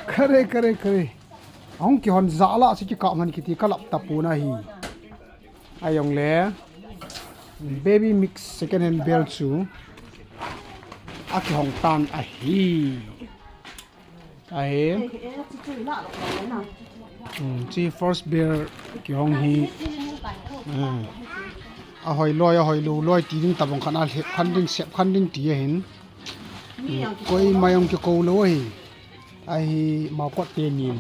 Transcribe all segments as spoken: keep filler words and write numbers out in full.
Kare, kare, kare. Ahung kihon ja la si kikah man kiti kalap tapuna hi. Ajongle. Baby mix second hand bale chu. Akihong tan ahi. Ahi. Hmm, chi first bale kihong hi. Hmm. Ahoi loi, ahoi lou loi ti ding tabang khan a lhep khan ding, sep khan ding ti ahin. Koima jong kikou lou ahi. Ahi, Maokot te nin.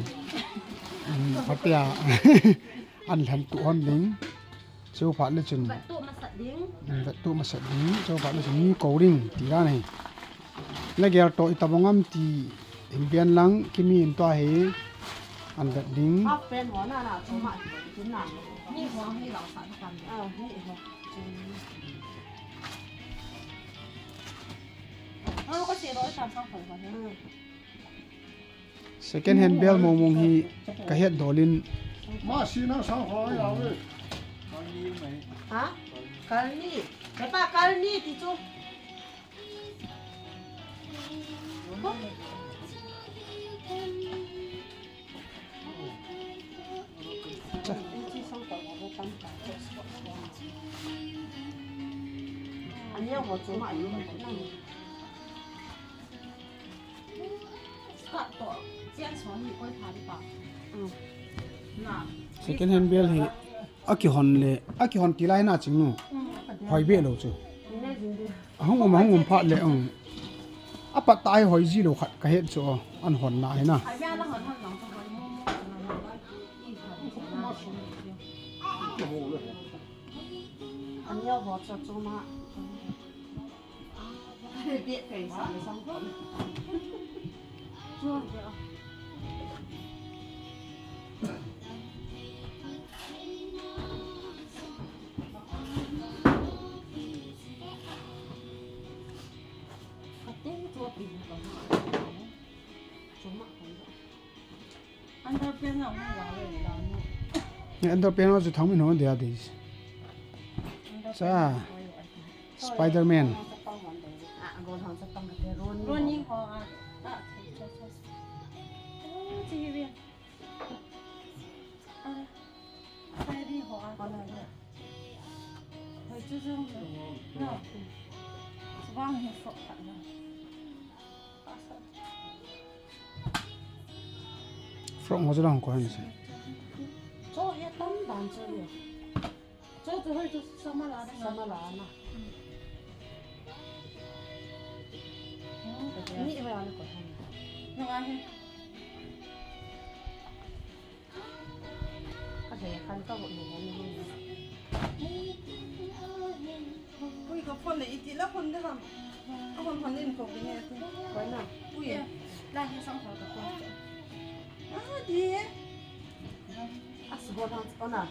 Um, phatea. An lhen tu hon ding. Cheu phat le chun. Vet tu masat ding. Um, vet tu masat ding. Cheu phat le chun mi kou ding. Ti dan ahi. Le gel to itabang am ti. In bian lang, kimi in to ahi. An vet ding. Half pen ho na na, chuma, chuma. Ni ho, ni lau sa, ni kan. Ah, ni ho. Ah, ko si ro, sa, sa, sa, sa. Second hand bale mong mong hi kahet dol in. Ma si na sa ho ya we. Ha? Kalni. Pepa kalni ti chu. Cha. Ani ho chu ma ni. Second hand bale hi akihon le, akihon tilai na ching nu. Hoi be lou chu. Ahung um, ahung um phat le, um. Apat tai hoi ji lou khat kahet chu, an hon na hi na. Ani ho chu chu ma. Underpant na hung la le la nu. Underpant chu thang min ho dia dis. Underpant. Cha. Spider-Man. Ah, go hang sa pang te Ronnie. Ronnie ho a. Ah, cha, cha, cha. Oh, chi hi. Ah. Spider ho a. Hoi chu chu. No. Wang hi frock khat na. Frock ngo chu dang ko han se. Cho he tam dan chu le. Cho chu hoi chu sama la na. Sama la na. Ni hoi an ko han. No a he. Ka he khan ka vo ni ni ni. Ui, ka phone le iti la phone de ham. Ka phone phone in ko ni. Koi na. Ui. La he sang ko ka phone. Ah, di. As go down ona.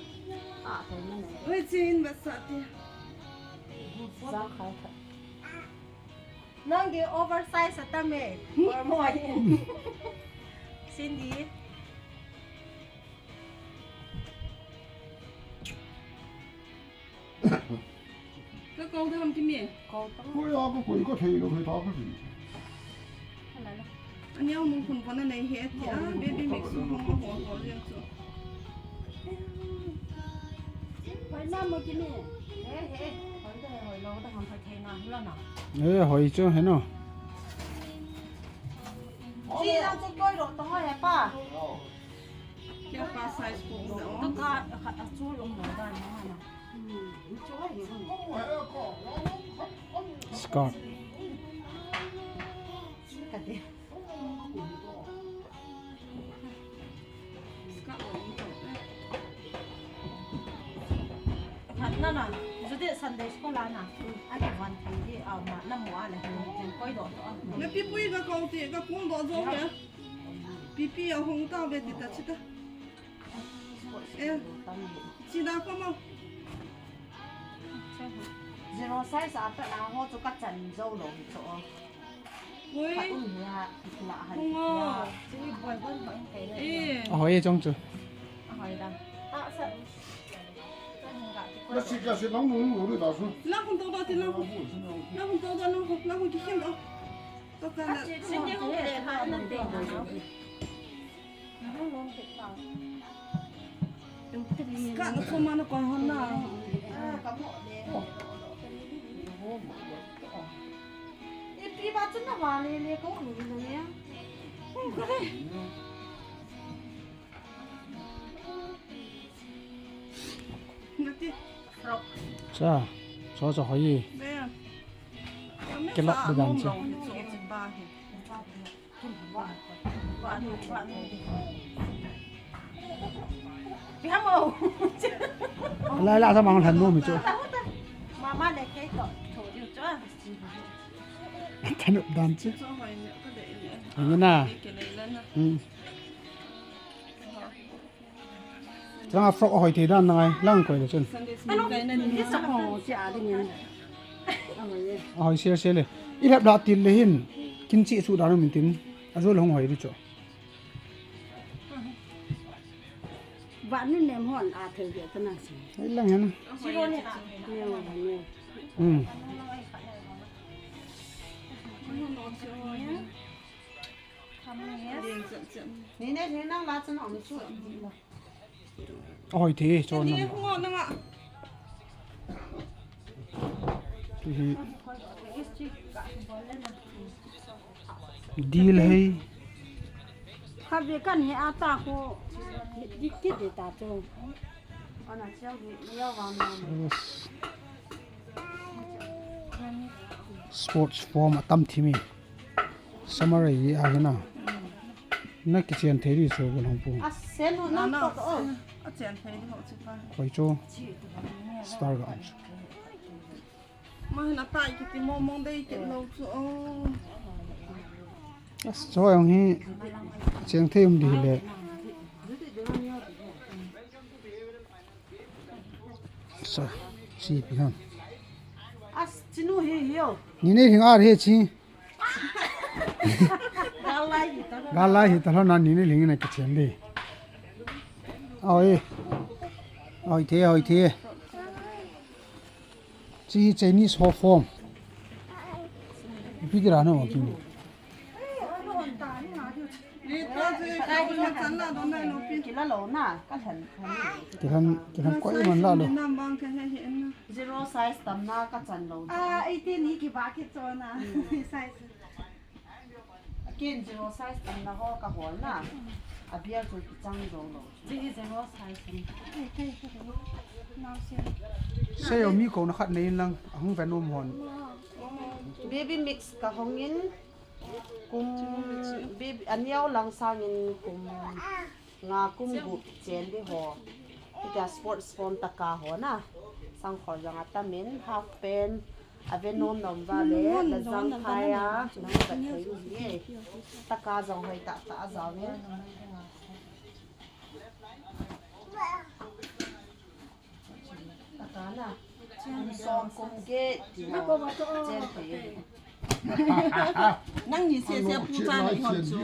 Ah, koi na ne. Ui, chin ba sa ti. Sa khai kha. Nang di oversize atam e. Or more in. Cindy. Ka kau da ham ti mi. Kau ta. Koi a ka koi ka thei lo thei ta ka ti. Ani au mong khun kona nei he ti a, baby mix su hong a hol hol liang chu. Hoi na mo ki ni. He, he. Hoi da, hoi lo da, hoi thei na, lo na. Eh, hoi chu, he no. Chi lang chu koi lo, tong hoi he pa. Kya pa size ko lo. Ka ka, ka, ka chu lo lo da, no na. Skirt. Nana, jute Sunday school ana. Ani van thei di au ma na mo ale hin koi do to. Na pi pui ka kau ti ka kung do zo he. Pi pi a hung ta ve ti ta chi ta. Eh, chi da ko mo. Zero size a ta na ho chu ka chan zo lo hi cho. Oi. Ka um hi a, ki la han. Hung o. Chi boi bon boi kai le. Eh. A hoi e chong chu. A hoi da. A sa. Ka hung ga ti ko. Na si ka si nang nu nu ru da su. Na hung to da ti na hung. Na hung to da na hung, na hung ki khen da. Ka ka na. Chi ni hung le ha na te. Ka na ko ma na ko hon na. Ipi ba chun na ba le le ko ni na ya. Cha, cho cho hoi. Kelok bu dan cha. Lai la sa mang than nu mi chu. Mama le kei to tho diu chu. Than dan chu. Ni na. Hmm. Chang a frock a hoi thei dan na ngai lang koi le chun. Sunday school kai na ni. Isa ko si a ding ni. A hoi sia sia le. I lap da til le hin. Kin chi su da min tin. A zo le hong hoi di chu. Ba ni nem hon a thei ge ta na si. Ai lang hen. Si ro ni. Ni ni. Hmm. Ni ne ni nang la chun om chu. Ahoi thei, chon nang. Ni ngo nang a. Hi. Dil hei. Kha ve kan he ata ko. Di ki de ta chu. Ana chang ni ya wa ma. Sports form atam thimi. Summer a hi a hina. Na kichen thei di chu gon hong pu. A sen ho na ko to. A chen thei di ho chu pa. Koi chu. Star ga. Ma hina tai kiti mo mong dei kit lo chu o. As cho yong hi. Cheng thei um di le. Sa, si pi ham. As, chinu hi hi o. Ni nei hing ar he chi. Galai hi ta. Galai hi ta lo na ni nei hing na kichen de. Oi. Oi the, oi the. Chi Chinese ho form. Pi kira na wa kin. Kila lo na, ka than. Kilan, kilan koi man la lo. Zero size tam na ka chan lo. Ah, eighteen ni ki ba ki cho na. Size. Akin zero size tam na ho ka hol na. A bial chu ki chang do lo. Chi zero size ni. Xiaomi ko na khat nei lang, ahung ve nom hon. Baby mix ka hong in, kum, baby, aniao lang sang in kum nga kum gup chen di ho. Kita sports form taka ho na. Sang khol jang atam in, half pant, ave nom nom va le, la jang khai a, nang ka thei u hi e. Taka jong hoi ta ta a jao ne. Taka na. Kum som kum get ti na. Chen thei. Nang ni se se pu cha ni hon chu.